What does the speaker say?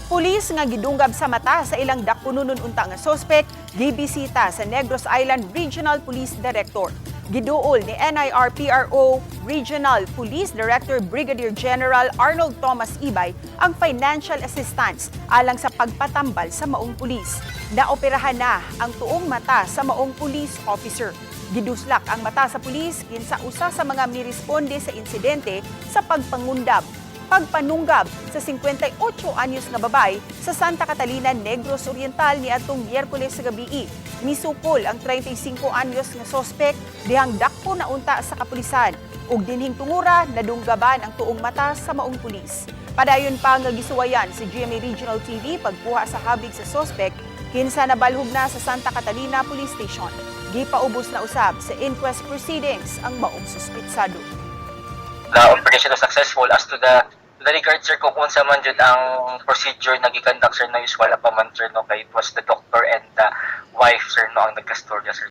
Pulis nga gidunggab sa mata sa ilang dakpunon unta nga sospek gibisita sa Negros Island Regional Police Director. Giduol ni NIRPRO Regional Police Director Brigadier General Arnold Thomas Ibay ang financial assistance alang sa pagpatambal sa maong pulis. Naoperahan na ang tuong mata sa maong police officer. Giduslak ang mata sa pulis kinsa usa sa mga miresponde sa insidente sa pagpanunggab sa 58 anyos nga babay sa Santa Catalina, Negros Oriental niadtong Miyerkules sa gabii. Misukol ang 35 anyos nga sospek dihang dakpo na unta sa kapulisan ug dinhing tungura nadunggaban ang tuong mata sa maong pulis. Padayon pa nga gisuwayan si GMA Regional TV pagkuha sa habig sa sospek kinsa nabalhog na sa Santa Catalina Police Station. Gipaubos na usab sa inquest proceedings ang maong suspitsado. The operation was successful. As to the regard, sir, kung unsa man jud ang procedure na gi-conduct, sir, no, is wala pa man, sir, no, kay it was the doctor and the wife, sir, no, ang nagkastorya, sir.